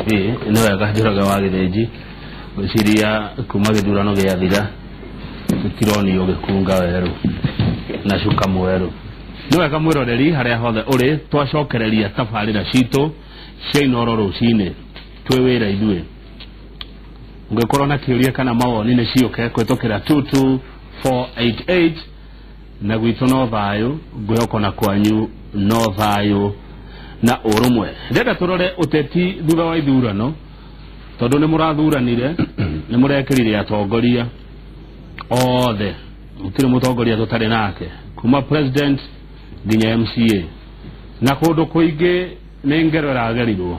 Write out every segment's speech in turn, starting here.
Nĩ wega Njoroge wa Gĩthĩnji, ngwĩciria kuma gĩthurano gĩathira tũtironio gĩkunga werũ na cuka mwerũ. Nĩ wega mwĩroreri harĩa hothe ũrĩ, twacokereria tabarĩra citũ cia Inooro rũcinĩ twĩ wĩra ithuĩ. Ũngĩkorwo na kĩũria kana mawoni nĩ ciũke kũhĩtũkĩra 22488. Na gwitũ no thayũ, ngwĩhoka na kwanyu no thayũ na ũrũmwe. Ndĩrenda tũrore ũteti thutha wa ithurano, tondũ nĩ mũrathuranire, nĩ mũrekĩrire atongoria othe, gũtirĩ mũtongoria tũtarĩ nake kuma president nginya MCA, na kũndũ kũingĩ nĩ ngero ĩragerirwo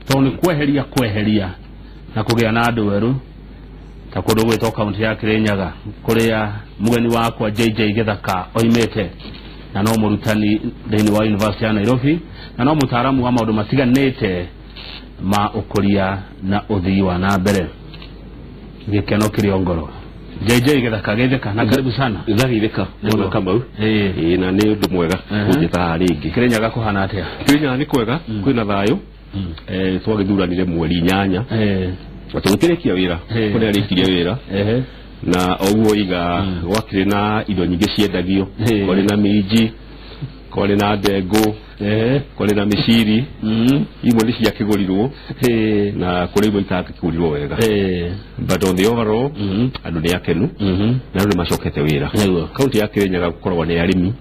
tondũ nĩ kweheria kweheria na kũgĩa na andũ erũ, ta kũndũ gwĩtwo kaunti ya Kirinyaga kũrĩa mũgeni wakwa JJ Gĩthaka oimĩte, na no mũrutani thĩinĩ wa University ya Nairobi, na no mũtaaramu wa maũndũ matiganĩte ma ũkũria na ũthii wa na mbere. Gĩkeno kĩrĩ o ngoro. JJ Gĩthaka, geithĩka na karibu sana. Ndageithĩka mwana Kamau. Ĩĩ, na nĩ ũndũ mwega kũnjĩta haha rĩngĩ. Kirinyaga kũhana atĩa? Kirinyaga nĩ kwega, kwĩna thayũ. Twagĩthuranire mweri 8 tũgĩkĩrĩkia wĩra kũrĩa arĩkirie wĩra, na ũguo iga gwakĩrĩ na indo nyingĩ ciendagio, kwarĩ na minji, kwarĩ na ndengũ, kwarĩ na mĩciri, imwe nĩ ciakĩgũrirwo na kũrĩ imwe itakĩgũrirwo wega, but on the overall andũ nĩ akenu na andũ nĩ macokete wĩra. Kaunti ya Kirinyaga gũkoragwo nĩ arĩmi,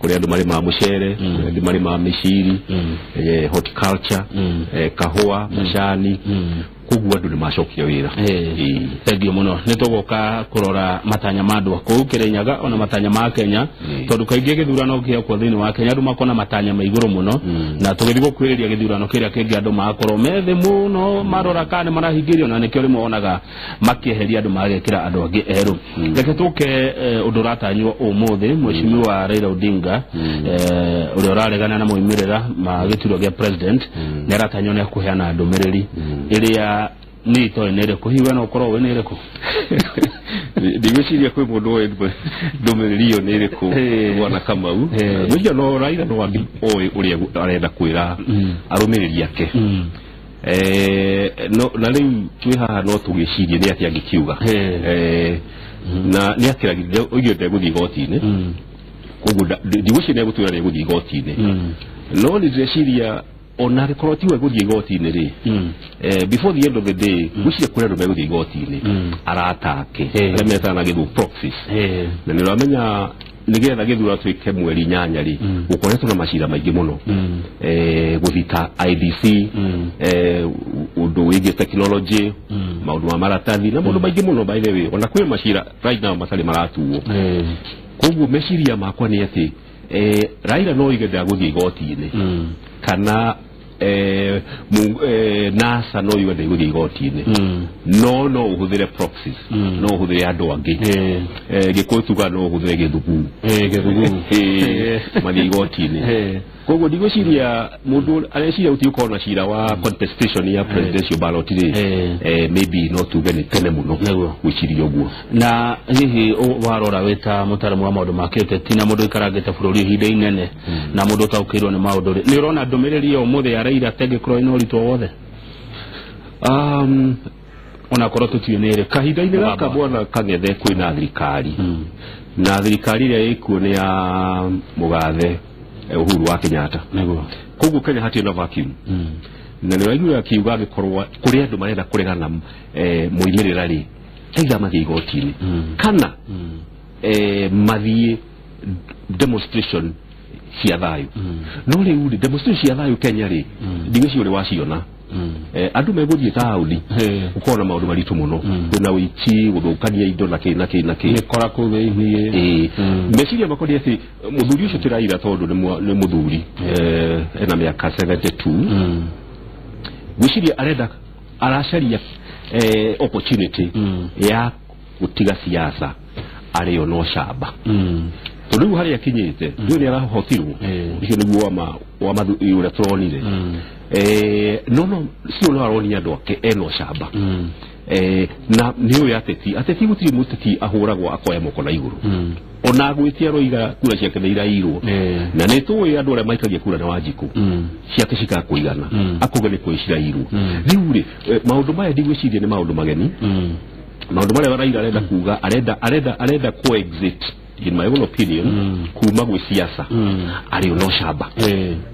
kũrĩ andũ marĩmaga mũcere, kũrĩ angĩ marĩmaga mĩciri, horticulture, kahũa, macani, koguo andũ nĩ macokire wĩra. Thengiũ mũno. Nĩ tũgũka kũrora matanya ma andũ a kũu Kirinyaga ona matanya ma Kenya, tondũ kaingĩ gĩthurano gĩakwo thĩinĩ wa Kenya andũ makona matanya ma igũrũ mũno, na tũgĩthiĩ gũkuhĩrĩria gĩthurano kĩrĩa kĩngĩ andũ magakorwo me thĩ mũno marora kana nĩ marahingĩrio, na nĩkĩo rĩmwe wonaga makĩeheria andũ magekĩra andũ angĩ erũ. Reke tũke ũndũ ũratanywo ũmũthĩ, Mheshimiwa Raila Odinga, ũrĩa ũraregana na moimĩrĩra ma gĩturwa gĩa president, nĩ aratanywo nĩ akũheana ndũmĩrĩri ĩrĩa nĩ itoĩ nĩ ĩrĩkũ. Hihi we no ũkorwo ũĩ nĩ ĩrĩkũ? Ndigwĩciria kwĩ mũndũ ũĩ ndũmĩrĩri ĩyo nĩ ĩrĩkũ, bwana Kamau. Ngwĩciria no Raila no oĩ ũrĩa arenda kwĩra arũmĩrĩri ake. No, na rĩu twĩ haha no tũgĩcirie nĩ atĩa angĩkiuga. Na nĩ akĩragithia oigire ndegũthiĩ igoti-inĩ, koguo ndigwĩciria nĩ egũtwĩra nĩ egũthiĩ igoti-inĩ, no nĩ ndĩreciria ona angĩkorwo tiwe gũthiĩ igoti-inĩ rĩ, before the end of the day ngwĩciria kũrĩ andũ megũthiĩ igoti-inĩ, arata ake arĩa metanaga na gĩthũngũ proxies, na nĩ ũramenya nĩgetha gĩthurano tuĩke mweri 8 rĩ, gũkoretwo na macira maingĩ mũno, gũthita IBC, ũndũ wĩgiĩ technology, maũndũ ma maratathi na maũndũ maingĩ mũno. By the way, ona kwĩ macira right now matarĩ maratuo. Koguo meciria makwa nĩ atĩ Raila no oige ndagũthiĩ igoti-inĩ, kana NASA no yuge ndegũthiĩ igoti-inĩ, no ũhũthĩre proxies, no ũhũthĩre andũ angĩ. Gĩkũyũ tugaga no ũhũthĩre gĩthuguu. Gĩthuguu. Mathiĩ igoti-inĩ. Koguo ndigwĩciria mũndũ areciria gũtiĩ gũkorwo na cira wa contestation ya presidential ballot rĩ, maybe no tuge nĩ tene mũno gwĩciria ũguo. Na hihi warora wĩ ta mũtaaramu wa maũndũ ma kĩũteti na mũndũ ũikarangĩte bũrũri ihinda inene na mũndũ ũtaũkĩirwo nĩ maũndũ rĩ, nĩ ũrona ndũmĩrĩri ya ũmũthĩ ya Raila ta ĩngĩkorwo ĩna ũritũ o wothe, onakorwo tũtiũĩ nĩ ĩrĩkũ? Kahinda-inĩ gaka, bwana Kang'ethe, kwĩna thirikari, na thirikari ĩrĩa ĩkuo nĩ ya mũgathe Uhuru wa Kenyatta. Koguo Kenya hatirĩ na vacuum, na nĩ ũraigua akiuga angĩkorwo kũrĩ andũ marenda kũregana moimĩrĩra rĩ, either mathiĩ igoti-inĩ kana mathiĩ demonstration cia thayũ. No rĩu rĩ, demonstration cia thayũ Kenya rĩ, ndigwĩciria ũrĩ waciona. Andũ megũthiĩ taũni, gũkorwo na maũndũ maritũ mũno, kwĩna ũici, gũthũkania indo na kĩ na kĩ na kĩ. Mĩkora kũu thĩiniĩ. Ĩĩ. Meciria makwa nĩ atĩ mũthuri ũcio ti Raila, tondũ nĩ mũthuri, ena mĩaka 72, gwĩciria arenda aracaria opportunity ya gũtiga siasa arĩo no camba, tondũ rĩu harĩa akinyĩte ndũĩ nĩ arahotirwo. Ũcio nĩguo wa ũrĩa tũronire. No still no aronia andũ ake ena ũcamba. Na nĩ ũyũ ateti gũtirĩ mũteti ahũragwo akoya moko na igũrũ. Ona gwĩtia roiga kura ciake nĩ irairwo. Na nĩ tũĩ andũ arĩa maikagia kura na Wanjikũ ciake cikakũigana akauga nĩ kwĩ cirairwo. Rĩu rĩ maũndũ maya ndigwĩciria nĩ maũndũ mageni. Maũndũ marĩa Raila arenda kuga, arenda coexist in my own opinion kuma gwĩ siasa arĩ no camba.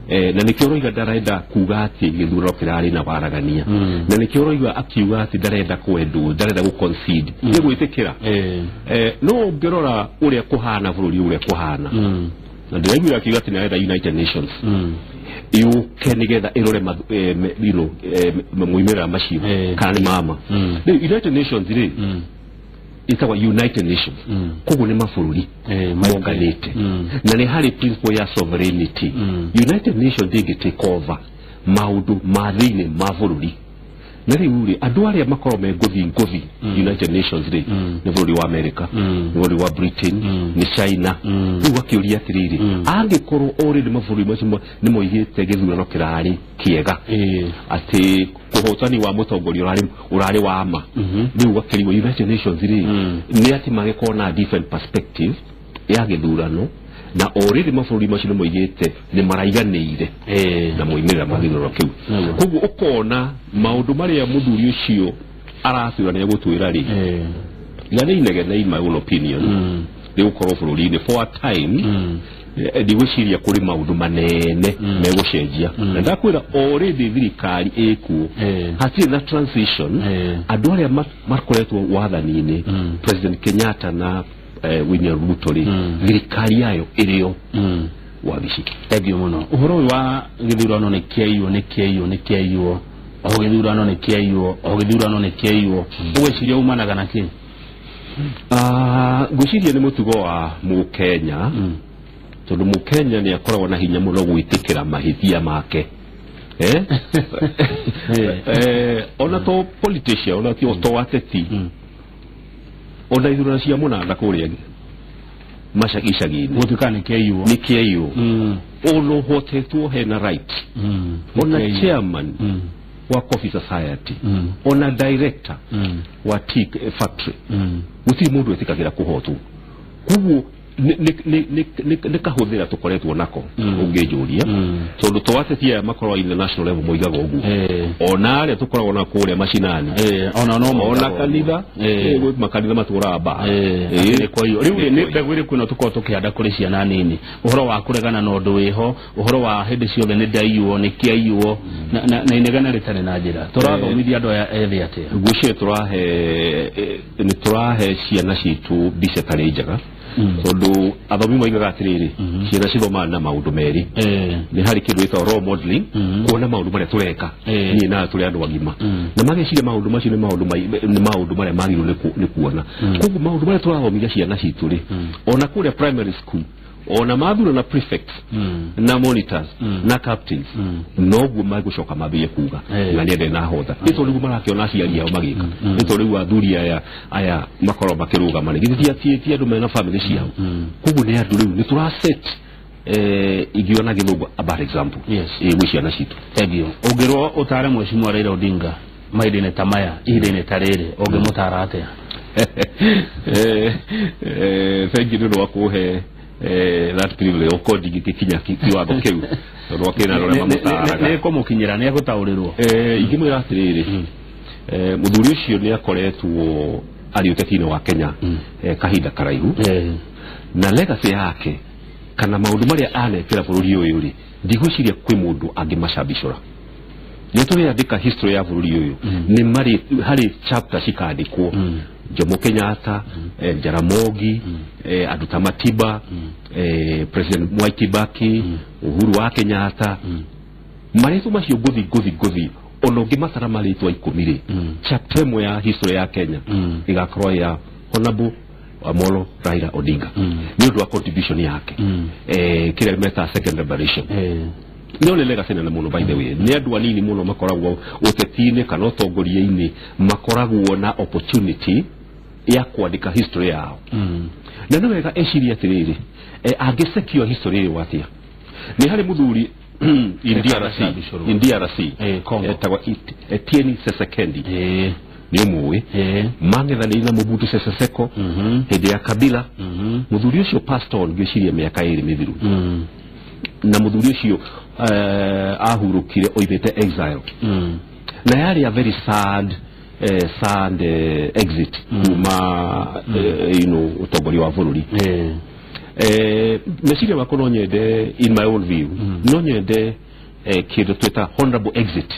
Na nĩkĩo roiga ndarenda kuga atĩ gĩthurano kĩrarĩ na waragania. Na nĩkĩo roiga akiuga atĩ ndarenda kwendwo, ndarenda gũ concede nĩ gwĩtĩkĩra. No ũngĩrora ũrĩa kũhana bũrũri ũrĩa kũhana, na ndĩraiguire akiuga atĩ nĩarenda United Nations yũke nĩgetha ĩrore moimĩrĩra macio kana nĩ mama. Rĩu United Nations rĩ ĩtagwo United Nations, koguo nĩ mabũrũri monganĩte na nĩ harĩ principle ya sovereignty. United Nations ndĩngĩ take over maũndũ ma thĩinĩ ma bũrũri. Na rĩu rĩ andũ arĩa makorwo me ngũthi United Nations rĩ nĩ bũrũri wa America, nĩ bũrũri wa Britain, nĩ China. Rĩu akĩũria atĩrĩrĩ, angĩkorwo already mabũrũri macio nĩ moigĩte gĩthurano kĩrarĩ kĩega, atĩ ũhotani wa mũtongoria ũrarĩ wa ma, rĩu gakĩrigwo United Nations rĩ nĩ atĩ magĩkorwo na different perspective ya gĩthurano, na already mabũrũri macio nĩ moigĩte nĩ maraiganĩire na moimĩrĩra ma gĩthurano kĩu. Koguo ũkona maũndũ marĩa mũthuri ũcio aratwĩra nĩ egũtwĩra rĩ, na nĩ inegene in my own opinion nĩ gũkorwo bũrũri-inĩ for a time. Ndigwĩciria kũrĩ maũndũ manene megũcenjia. Na ndakwĩra already thirikari ĩkuo, hatirĩ na transition. Andũ arĩa makoretwo wathani-inĩ, President Kenyatta na William Ruto rĩ, thirikari yayo ĩrĩo wabici. Thank you mũno. Ũhoro ũyũ wa gĩthurano nĩ kĩaiywo, nĩ kĩaiywo, nĩ kĩaiywo, o gĩthurano nĩ kĩaiywo, o gĩthurano nĩ kĩaiywo, ũgwĩciria umanaga na kĩ? Ngwĩciria nĩ mũtugo wa Mũkenya, tondũ Mũkenya nĩ akoragwo na hinya mũno gwĩtĩkĩra mahĩtia make. Ona to politician, ona ti to ateti, ona ithurano cia mũnanda kũrĩa icagi-inĩ gũtuĩka nĩ kĩaiywo, nĩ kĩaiywo. Ona ũhotetwo hena right, ona chairman wa Coffee Society, ona director wa tea factory, gũtirĩ mũndũ wĩtĩkagĩra kũhotwo. Koguo nĩ kahũthĩra tũkoretwo nako ũngĩnjũria, tondũ to ateti aya makoragwo in the national level moigaga ũguo, ona arĩa tũkoragwo na kũrĩa macinani, ona no ona kanitha, makanitha matũraga mbara. Rĩu nĩ mbegũ ĩrĩkũ ĩno tũkoragwo tũkĩhanda kũrĩ ciana nini, ũhoro wa kũregana na ũndũ wĩho, ũhoro wa hĩndĩ ciothe nĩ ndaiywo, nĩ kĩaiywo, na inegene rĩtarĩ na njĩra, tũrathomithia andũ aya ethĩ atĩa? Ngwĩciria nĩ tũrahe ciana citũ mbica ĩtarĩ njega, tondũ athomi moigaga atĩrĩrĩ, ciana cithomaga na maũndũ merĩ. Nĩ harĩ kĩndũ gĩtagwo role modeling, kuona maũndũ marĩa tũreka niĩ nawe tũrĩ andũ agima, na mageciria maũndũ macio nĩ maũndũ marĩa magĩrĩirwo nĩ kuona. Koguo maũndũ marĩa tũrathomithia ciana citũ rĩ, ona kũrĩa primary school, ona mathura na prefects na monitors na captains, noguo magũcoka mambĩrĩrie kuga na nĩ na hotha. Nĩ tondũ rĩu marakĩona aciari ao magĩka, nĩ tondũ rĩu athuri aya makorwo makĩrũgama rĩ, githĩ ti andũ mena family ciao. Koguo nĩ andũ rĩu nĩ tũraset ingĩona gĩthũngũ a bad example gwĩ ciana citũ. Thank you. Ũngĩrwo ũtare Mheshimiwa Raila Odinga mahinda-inĩ ta maya, ihinda-inĩ ta rĩrĩ, ũngĩmũtara atĩa? Thank you nĩ ũndũ wa kũhe that privilege okorwo ndingĩkinya kiwango kĩu, tondũ akĩna andũ arĩa mamũtaraga. Nĩ kũmũkinyĩra, nĩ egũtaũrĩrwo. Ingĩmwĩra atĩrĩrĩ, mũthuri ũcio nĩ akoretwo arĩ ũteti-inĩ wa Kenya kahinda karaihu, na legacy yake kana maũndũ marĩa anekĩra bũrũri ũyũ rĩ, ndigwĩciria kwĩ mũndũ angĩmacambicũra. Nĩ tũrĩandĩka history ya bũrũri ũyũ, nĩ marĩ harĩ chapter cikandĩkwo, Jomo Kenyatta, Jaramogi, andũ ta Matiba, President Mwai Kibaki, Uhuru wa Kenyatta, marĩtwa macio ngũthi ona ũngĩmatara marĩtwa 10 rĩ, chapter ĩmwe ya history ya Kenya ĩgakorwo ya Honorable Amolo Raila Odinga nĩ ũndũ wa contribution yake, kĩrĩa metaga second liberation. Nĩ nĩ legacy nene mũno, by the way. Nĩ andũ anini mũno makoragwo ũteti-inĩ kana ũtongoria-inĩ makoragwo na opportunity ya kwandĩka history yao. Na nĩ wega ecirie atĩrĩrĩ, angĩsecure history ĩyo atĩa? Nĩ harĩ mũthuri in DRC, etagwo Etienne Tshisekedi. Nĩ ũmũĩ. Mang'ethanĩire na Mobutu Sese Seko hĩndĩ ya Kabila. Mũthuri ũcio passed on ngwĩciria mĩaka 2 mĩthiru. Na mũthuri ũcio ahurũkire oimĩte exile. Na yarĩ a very sad exit kuma you know, ũtongoria wa bũrũri. Meciria makwa no nyende, in my own view, no nyende kĩndũ twĩta honorable exit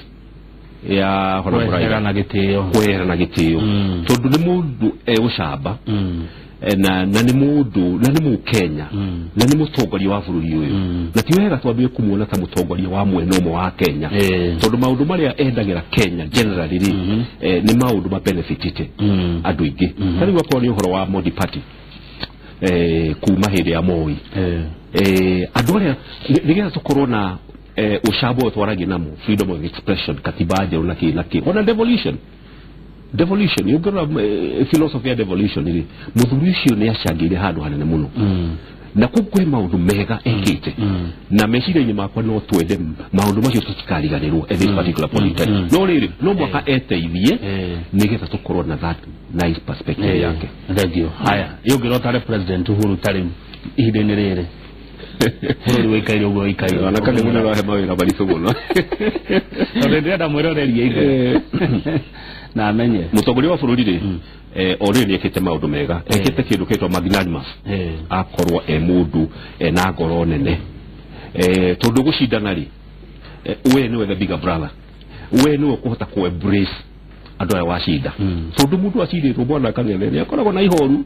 ya honorable Raila. Na gĩtĩo. Kwehera na gĩtĩo. Tondũ nĩ mũndũ egũcamba, na nĩ mũndũ, na nĩ Mũkenya, na nĩ mũtongoria wa bũrũri ũyũ. Na ti wega twambie kũmuona ta mũtongoria wa mwena ũmwe wa Kenya. Tondũ maũndũ marĩa endagĩra Kenya generally rĩ, nĩ maũndũ ma benefitĩte andũ aingĩ. Ta rĩu akorwo nĩ ũhoro wa Modi Party kuma hĩndĩ ya Moi. Andũ arĩa nĩgetha tũkorwo na ũcamba ũyũ twaragia namo, freedom of expression, katiba njerũ na kĩ na kĩ, ona devolution. Ũngĩrora philosophy ya devolution rĩ, mũthuri ũcio nĩ acangĩire handũ hanene mũno. Na kũu kwĩ maũndũ mega ekĩte. Na meciria-inĩ makwa no twende maũndũ macio tũtikariganĩrwo at this particular point in time. No rĩrĩ, no mwaka eteithie nĩgetha tũkorwo na that nice perspective yake. Thank you. Haya, ũngĩrora tarĩ President Uhuru tarĩ ihinda-inĩ rĩrĩ, bũrũri wĩikaire ũguo wĩikaire. Ona kana mũndũ arahe mawĩra maritũ mũno. Tondũ ndĩrenda mwĩrorerie ithuĩ. Na amenye. Mũtongoria wa bũrũri rĩ, o rĩrĩ nĩ ekĩte maũndũ mega. Ekĩte kĩndũ kĩtwa magnanimous. Akorwo e mũndũ na ngoro nene. Tondũ gũcindana rĩ, we nĩwe the bigger brother. We nĩwe ũkũhota kũ embrace andũ aya wacinda. Tondũ mũndũ acindĩtwo bwana Kang'ethe nĩ akoragwo na ihoru.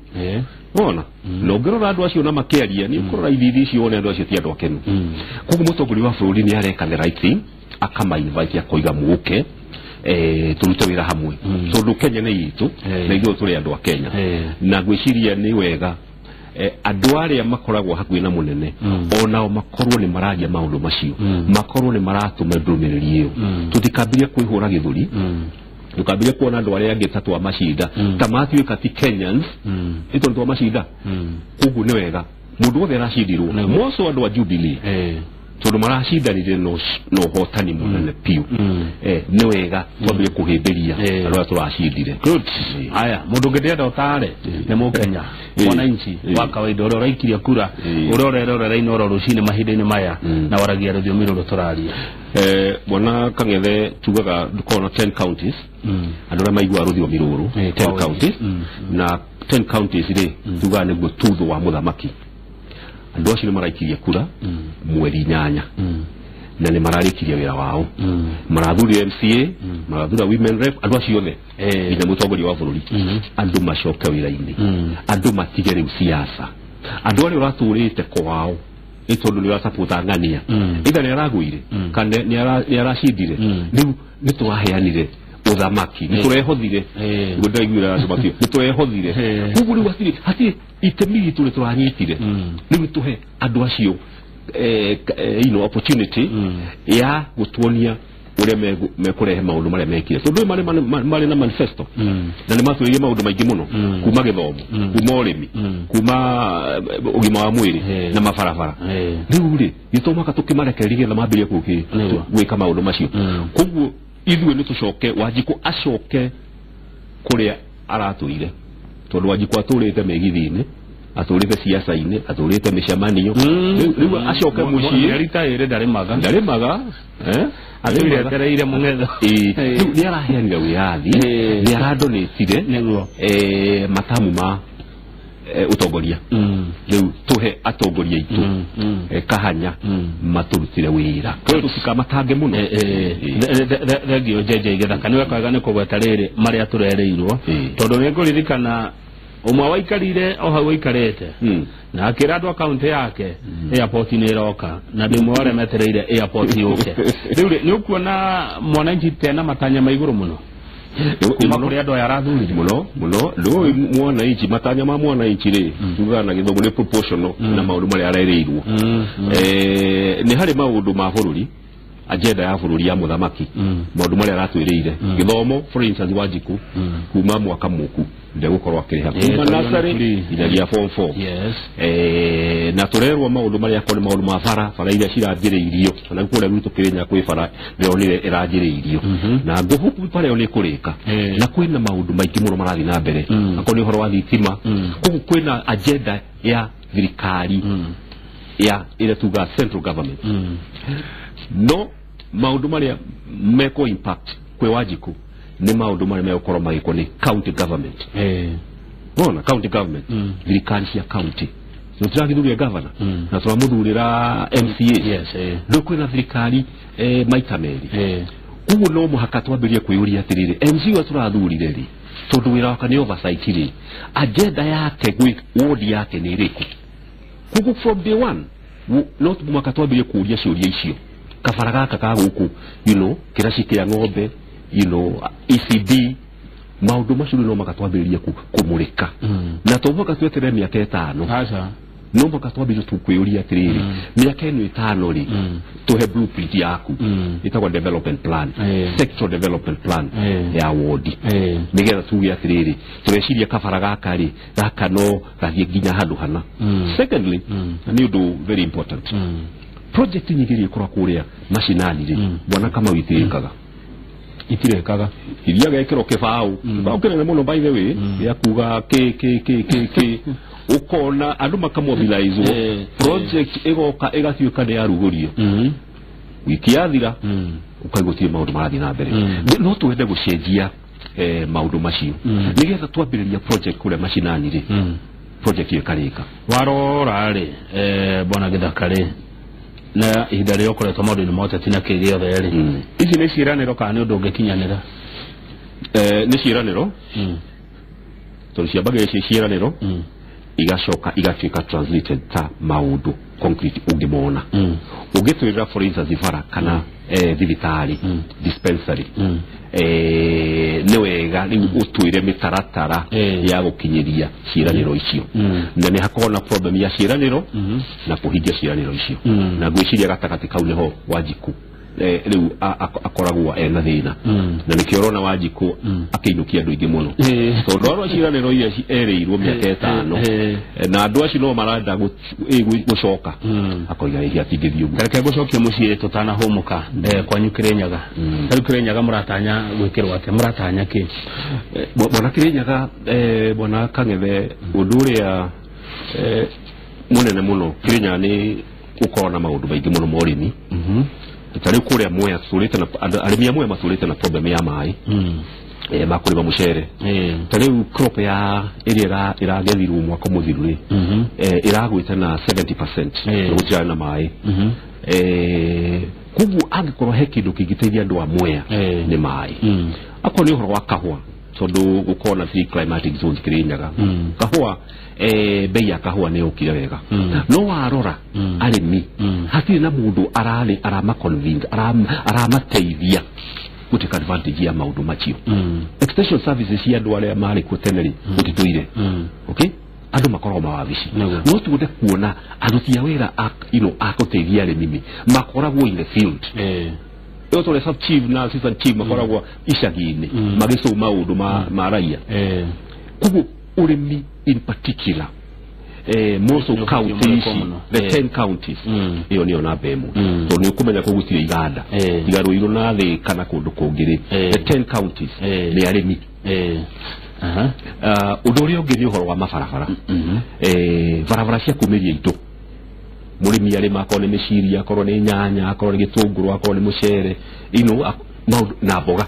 Wona? Na ũngĩrora andũ acio na makĩaria, nĩ ũkũrora ithithi icio wone andũ acio ti andũ akenu. Koguo mũtongoria wa bũrũri nĩ areka the right thing, akama invite akoiga mũke, tũrute wĩra hamwe. Tondũ Kenya nĩ itũ, na ithuĩ tũrĩ andũ a Kenya. Na ngwĩciria nĩ wega andũ arĩa makoragwo hakuhĩ na mũnene, onao makorwo nĩ mararia maũndũ macio, makorwo nĩ maratũma ndũmĩrĩri ĩyo. Tũtikambĩrĩrie kwĩhũra gĩthũri, tukambĩrĩria kuona andũ arĩa angĩ ta twamacinda, ta matuĩka ti Kenyans, nĩ tondũ twamacinda. Koguo nĩ wega mũndũ wothe aracindirwo, moco andũ a Jubilee, tondũ maracindanire na ũhotani mũnene biũ. Nĩ wega twambĩrĩrie kũhĩmbĩria andũ arĩa tũracindire. Good. Haya, mũndũ ũngĩ ndĩrenda ũtaare nĩ Mũkenya, mwananchi wa kawaida ũrĩa ũraikirie kura, ũrĩa ũrerorera Inooro rũcinĩ mahinda-inĩ maya, na waragia rũthiomi rũrũ tũraria. Bwana Kang'ethe tugaga ndũkorwo na 10 counties, andũ arĩa maiguaga rũthiomi rũrũ, 10 counties, na 10 counties rĩ, tugaga nĩguo tutho wa mũthamaki. Andũ acio nĩ maraikirie kura mweri 8, na nĩ mararĩkirie wĩra wao. Marathurire MCA, marathura women rep, andũ acio othe, nginya mũtongoria wa bũrũri. Andũ macoke wĩra-inĩ, andũ matige rĩu siasa. Andũ arĩa ũratũrĩte kwao nĩ tondũ nĩ ũrasapota ng'ania, either nĩ aragũire kana nĩ aracindire, rĩu nĩ tũraheanire ũthamaki, nĩ tũrehothire. Nĩguo ndĩraiguĩra andũ macio, nĩ tũrehothire. Koguo rĩu hatirĩ itemi ritũ nĩ tũranyitire. Rĩu tũhe andũ acio you know, opportunity ya gũtuonia ũrĩa mekũrehe maũndũ marĩa mekire. Tondũ marĩ na manifesto, na nĩ matwĩrire maũndũ maingĩ mũno, kuma gĩthomo, kuma ũrĩmi, kuma ũgima wa mwĩrĩ, na mabarabara. Rĩu rĩ, gĩtũmaga tũkĩmarekereria nĩgetha mambĩrĩrie gwĩka maũndũ macio. Koguo ithuĩ nĩ tũcoke, Wanjikũ acoke kũrĩa aratũire. Tondũ Wanjikũ atũrĩte mĩgithi-inĩ, atũrĩte siasa-inĩ, atũrĩte mĩcemanio. Rĩu acoke mũciĩ. Mĩeri ta ĩrĩ ndarĩmaga. Ndarĩmaga, Atũire etereire mũng'etho. Rĩu nĩ araheanire wĩyathi, nĩ aradonĩtire matamu ma ũtongoria. Rĩu tũhe atongoria aitũ kahanya matũrutire wĩra. Tũtikamatange mũno. Thengio JJ Gĩthaka, nĩ wega nĩ kũgweta rĩrĩ marĩa tũrerĩirwo, tondũ nĩ ngũririkana ũmwe waikarire o hau aikarĩte, na akĩra andũ a kaũntĩ yake airport nĩ ĩroka, na ndĩ ũmwe wa arĩa metereire airport yũke. Rĩu rĩ, nĩ ũkuona mwananchi tena matanya ma igũrũ mũno kuma kũrĩ andũ aya arathurire? Mũno mũno. Ndũĩ mwananchi, matanya ma mwananchi rĩ, tugaga na gĩthũngũ nĩ proportional na maũndũ marĩa arerĩirwo. Nĩ harĩ maũndũ ma bũrũri agenda ya bũrũri ya mũthamaki, maũndũ marĩa aratwĩrĩire, gĩthomo for instance, Wanjiku kuma mwaka mũku ndegũkorwo akĩrĩha kuma nursery nginyagia form 4. Na tũrerwo maũndũ marĩa akorwo nĩ maũndũ ma bara, bara iria cirambĩrĩirio na kũrĩa gwitũ Kĩrĩnyaga kwĩ bara ndĩronire ĩranjĩrĩirio na ngũhũku bara ĩyo nĩ ĩkũrĩka, na kwĩna maũndũ maingĩ mũno marathiĩ na mbere, akorwo nĩ ũhoro wa thitima. Koguo kwĩna agenda ya thirikari ya ĩrĩa tugaga central government, no maũndũ marĩa meko impact kwĩ Wanjiku nĩ maũndũ marĩa megũkorwo magĩkwo nĩ county government. Wona county government, thirikari cia county, no tũragĩthuria governor na tũramũthurĩra MCA. Rĩu kwĩna thirikari maita merĩ. Koguo no mũhaka twambĩrĩrie kwĩyũria atĩrĩrĩ, MC ũrĩa tũrathurire rĩ, tondũ wĩra wake nĩ oversight rĩ, agenda yake gwĩ ward yake nĩ ĩrĩkũ? Koguo from day one no mũhaka twambĩrĩrie kũũria ciũria icio. Kabara gaka ka gũkũ, kĩraci kĩa ng'ombe, ECD, maũndũ macio no mũhaka twambĩrĩrie kũmũrĩka, na to mũhaka tweterere mĩaka 5. No mũhaka twambĩrĩrie kwĩyũria atĩrĩrĩ, mĩaka ĩno 5 rĩ, tũhe blueprint yaku ĩtagwo development plan, sectoral development plan ya wodi, nĩgetha tuge atĩrĩrĩ, tũreciria kabara gaka rĩ, gaka no gathiĩ nginya handũ hana. Secondly, na nĩ ũndũ very important, project nyingĩ iria ikoragwo kũrĩa macinani rĩ, bwana Kamau, itirĩkaga. Itirekaga. Iria gekĩrwo kĩbaũ, kĩbaũ kĩnene mũno by the way, gĩa kuga kĩ kĩ kĩ kĩ kĩ, ũkona andũ makamobilizwo, project ĩgoka ĩgatuĩka nĩ yarugũrio, wiki yathira ũkaigua gũtirĩ maũndũ marathiĩ na mbere. No twende gũcenjia maũndũ macio, nĩgetha twambĩrĩria project kũrĩa macinani rĩ, project ĩyo ĩkarĩka. Warora rĩ, bwana Gĩthaka rĩ, na ihinda rĩrĩa ũkoretwo maũndũ-inĩ ma ũteti na kĩ gĩothe rĩ, ici nĩ ciĩranĩro kana nĩ ũndũ ũngĩkinyanĩra? Nĩ ciĩranĩro, tondũ ciambagĩrĩria ciĩ ciĩranĩro, igacoka igatuĩka translated ta maũndũ concrete ũngĩmona. Ũngĩtwĩrĩra for instance bara kana thibitarĩ, dispensary, nĩ wega rĩu ũtwĩre mĩtaratara ya gũkinyĩria ciĩranĩro icio, na nĩ hakoragwo na problem ya ciĩranĩro na kũhingia ciĩranĩro icio, na ngwĩciria gatagatĩ kau nĩho Wanjiku rĩu akoragwo ena thĩna, na nĩkĩo ũrona Wanjiku akĩinũkia andũ aingĩ mũno, tondũ arora ciĩranĩro iria erĩirwo mĩaka 5, na andũ acio no marenda gũcoka, akoiga rĩngĩ atingĩthiĩ ũguo. Reke ngũcokie mũciĩ tũtanahũmũka, kwanyu Kĩrĩnyaga. Rĩu Kĩrĩnyaga mũratanya gwĩkĩrwo atĩa, mũratanya kĩ? Bwana Kĩrĩnyaga, bwana Kang'ethe, ũndũ ũrĩa mũnene mũno Kĩrĩnyaga nĩ gũkorwo na maũndũ maingĩ mũno ma ũrĩmi. Ta rĩu kũrĩa Mwea tũtũrĩte na arĩmi a Mwea matũrĩte na problem ya maĩ ma kũrĩma mũcere. Ta rĩu crop ya ĩrĩa ĩragethirwo mwaka mũthiru rĩ, ĩragwĩte na 70%, gũtirarĩ na maĩ. Koguo angĩkorwo he kĩndũ kĩngĩteithia andũ a Mwea nĩ maĩ. Akorwo nĩ ũhoro wa kahũa, tondũ gũkorwo na three climatic zones Kĩrĩnyaga, kahũa, bei ya kahũa nĩ yũkire wega, no warora arĩmi hatirĩ na mũndũ ararĩ arama convince, aramateithia gũtake advantage ya maũndũ macio. Extension services cia andũ arĩa marĩ kuo tene rĩ, gũtitũire. Okay, andũ makoragwo mawabici, no tuende kuona aruti a wĩra a gũteithia arĩmi makoragwo in the field. Ĩyo tũrĩ sub chief na assistant chief makoragwo icagi-inĩ magĩcũu maũndũ ma raia. Koguo ũrĩmi in particular, most of counties, the 10 counties, ĩyo nĩyo namba ĩmwe, tondũ nĩ ũkũmenya kũu gũtirĩ iganda tiga Ruiru na Thĩka na kũndũ kũngĩ rĩ, the 10 counties nĩ arĩmi. Ũndũ ũrĩa ũngĩ nĩ ũhoro wa mabarabara, barabara cia kumĩria indo mũrĩmi arĩma, akorwo nĩ mĩciri, akorwo nĩ nyanya, akorwo nĩ gĩtũngũrũ, akorwo nĩ mũcere, maũndũ na mboga,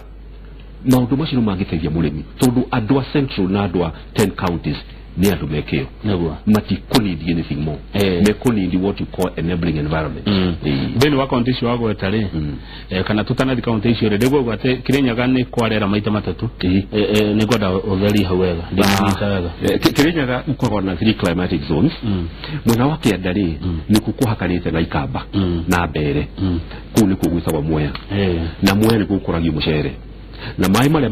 maũndũ macio no mangĩteithia mũrĩmi, tondũ andũ a central na andũ a 10 counties nĩ andũ mekĩo matikũnidi anything more, mekũnidi what you call enabling environment. Thĩinĩ wa kaunti icio wagweta rĩ, kana tũtanathi kaunti icio rĩ, ndĩgũigua atĩ Kĩrĩnyaga nĩ kwarera maita matatũ. Nĩ ngwenda ũtherie hau wega, ndingĩnyita wega. Kĩrĩnyaga gũkoragwo na three climatic zones. Mwena wa kĩanda rĩ, nĩkuo kũhakanĩte na Ikamba na Mbere, kũu nĩkuo gwĩtagwo Mwea, na Mwea nĩkuo gũkũragio mũcere, na maĩ marĩa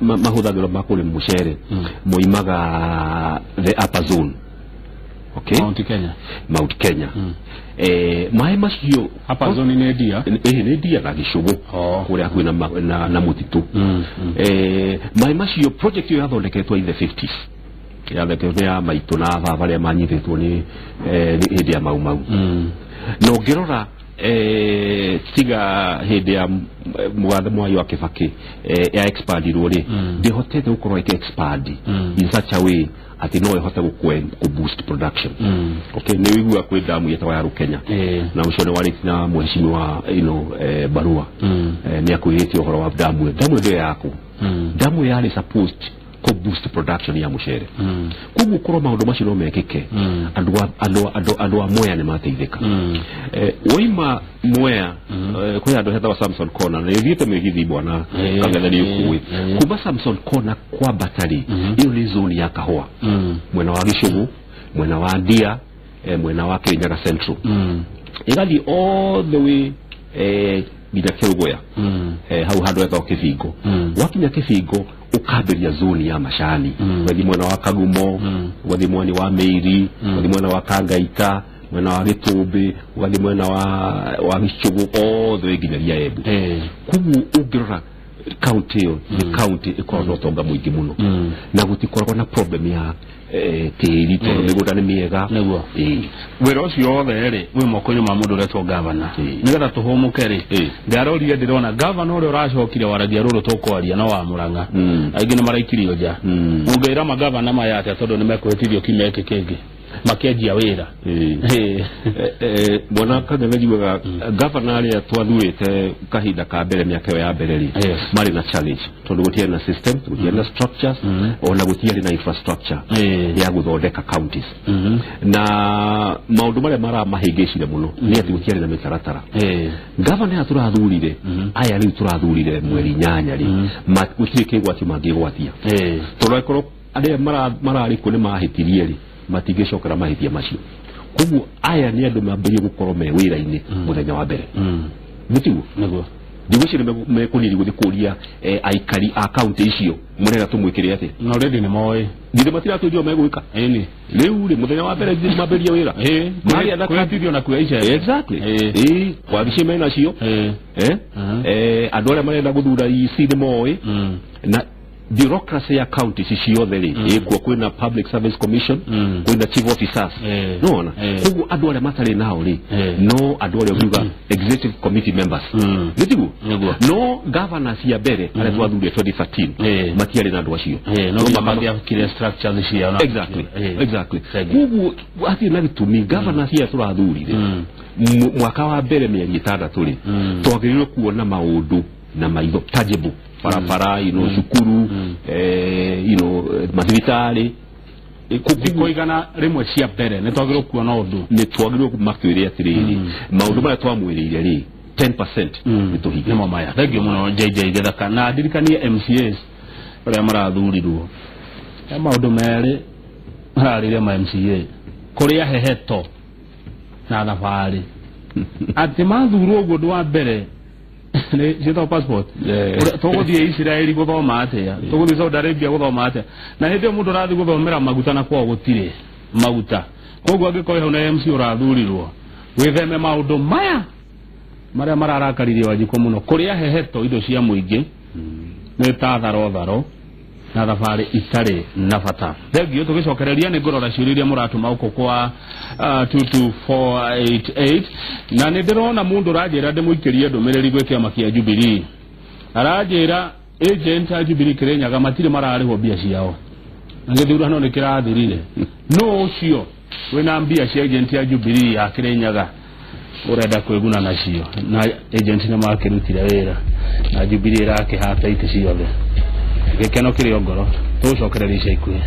mahũthagĩrwo ma kũrĩma mũcere moimaga the upper zone. Okay? Mount Kenya. Mount Kenya. Maĩ macio hapa zoni nĩ ndia. Nĩ ndia na gĩcũgũ kũrĩa hakuhĩ na mũtitũ. Maĩ macio project ĩyo yathondeketwo in the 50s. Yathondeketwo ya maitũ na baba arĩa manyitĩtwo nĩ hĩndĩ ya Mau Mau. Na ũngĩrora tiga hĩndĩ ya mũgathe Mwai wa Kibaki ya expandirwo rĩ, ndĩhotete gũkorwo ĩkĩ expand in such a way atĩ no ĩhote gũ boost production. Okay, nĩ ũiguaga kwĩ damu yetagwo ya Rukenya na ũcio nĩ warĩtie na mheshimiwa Barua nĩ akwĩrĩte ũhoro wa damu ĩyo. Damu ĩyo yakwo, damu yarĩ supposed kũ boost production ya mũcere. Koguo korwo maũndũ macio no mekĩke, andũ a Mwea nĩ mateithĩka. Woima Mwea kwĩ handũ hetagwo Samson Corner, na ũthiĩte mĩgithi bwana Kang'ethe nĩ ũkũĩ. Kuma Samson Corner kwambata rĩ, ĩyo nĩ zone ya kahũa, mwena wa Gĩcũgũ, mwena wa Ndia, mwena wa Kirinyaga Central, ĩgathiĩ all the way nginya Kĩrũgũya, hau handũ hetagwo Kĩbingo. Wakinya Kĩbingo ũkambĩrĩria zone ya macani, ũgathiĩ mwena wa Kagumo, ũgathiĩ mwena wa Mĩiri, ũgathiĩ mwena wa Kangaita, mwena wa Gĩtũmbĩ, ũgathiĩ mwena wa Gĩcũgũ, all the way nginyagia Embu. Koguo ũngĩrora county ĩyo nĩ county ĩkoragwo na ũtonga mũingĩ mũno, na gũtikoragwo na problem ya tĩri tondũ mĩgũnda nĩ mĩega. Nĩguo wĩra ũcio wothe rĩ wĩ moko-inĩ ma mũndũ ũretwo gavana. Nĩgetha tũhũmũke rĩ, ndarorire ndĩrona gavana ũrĩa ũracokire waragia rũrũ tũkwaria no wa Murang'a, aingĩ nĩ maraikirio nja. Ũngĩra magavana maya atĩa tondũ nĩ mekũhĩtithio kiumia gĩkĩ kĩngĩ makĩanjia wĩra? Bwana Kang'ethe njugaga gavana arĩa twathurĩte kahinda ka mbere mĩaka ĩyo ya mbere rĩ, marĩ na challenge tondũ gũtiarĩ na system, gũtiarĩ na structures, ona gũtiarĩ na infrastructure ya gũthondeka counties. Na maũndũ marĩa maramahĩngĩcire mũno nĩ atĩ gũtiarĩ na mĩtaratara. Gavana aya tũrathurire, aya rĩu tũrathurire mweri 8 rĩ, gũtirĩ kĩgwatio mangĩgwatia, tondũ angĩkorwo arĩa mararĩ kuo nĩ mahĩtirie rĩ, matingĩcokera mahĩtia macio. Koguo aya nĩ andũ mambĩrĩrie gũkorwo me wĩra-inĩ mũthenya wa mbere. Nĩtiguo? Nĩguo. Ndigwĩciria mekũnini gũthiĩ kũria aikari a county icio mũrenda tũmwĩkĩre atĩa. Na already nĩ moĩ. Githĩ matiratwĩrire megwĩka? Ĩni. Rĩu rĩ mũthenya wa mbere mambĩrĩrie wĩra. Kwĩhĩtithio na kuoya icembe. Exactly. Wabici menacio. Andũ arĩa marenda gũthura EC nĩ moĩ. Na bureaucracy ya county ciothe rĩ, ĩkuo kwĩna Public Service Commission, kwĩna chief officers. Nĩwona? Koguo andũ arĩa matarĩ nao rĩ, no andũ arĩa ũngiuga executive committee members. Nĩtiguo? No governors ya mbere arĩa twathurire 2013 matiarĩ na andũ acio. No mangĩakire structures ciao. Exactly. Exactly. Koguo hatirĩ na gĩtũmi governors aya tũrathurire mwaka wa mbere mĩeri 6 rĩ, twagĩrĩirwo kuona maũndũ na maitho tangible, barabara, cukuru, mathibitarĩ. Thikũ 100 cia mbere nĩ twagĩrĩirwo kuona ũndũ. Nĩ twagĩrĩirwo matwĩre atĩrĩrĩ, maũndũ marĩa twamwĩrĩire rĩ 10% nĩ tũhingie. Nĩmo maya. Thengiũ mũno JJ Gĩthaka. Na ndirikanie MCAs arĩa marathurirwo, he maũndũ merĩ mararĩire ma MCA, kũrĩa heheto na thabarĩ. Atĩ mathurwo ũguo ũndũ wa mbere ciĩtagwo passport. Tũgũthiĩ Isiraeli gũthoma atĩa, tũgũthiĩ Saudi Arabia gũthoma atĩa, na hĩndĩ ĩyo mũndũ ũrathiĩ gũthomera maguta na kwao gũtirĩ maguta. Koguo angĩkorwo hau na MC ũrathurirwo, wĩtheme maũndũ maya marĩa mararakaririe Wanjikũ mũno, kũrĩa heheto indo cia mũingĩ nĩ ta tharo tharo na thabarĩ itarĩ na bata. Thengiũ. Tũgĩcokereria nĩ ngũrora ciũria iria mũratũma gũkũ kwa 22488, na nĩ ndĩrona mũndũ ũranjĩra ndĩmũikĩrie ndũmĩrĩri gwĩ kĩama kĩa Jubilee. Aranjĩra agent a Jubilee Kirinyaga matirĩ mararĩhwo mbia ciao, na gĩthurano nĩ kĩrathirire. Nũ ũcio wĩna mbia cia agent ya Jubilee ya Kirinyaga ũrenda kwĩguna nacio? Na agent nĩ makĩrutire wĩra na Jubilee ĩrakĩhata itĩ ciothe. Gĩkeno kĩrĩ o ngoro. Tũgũcokereria ica ikuhĩ.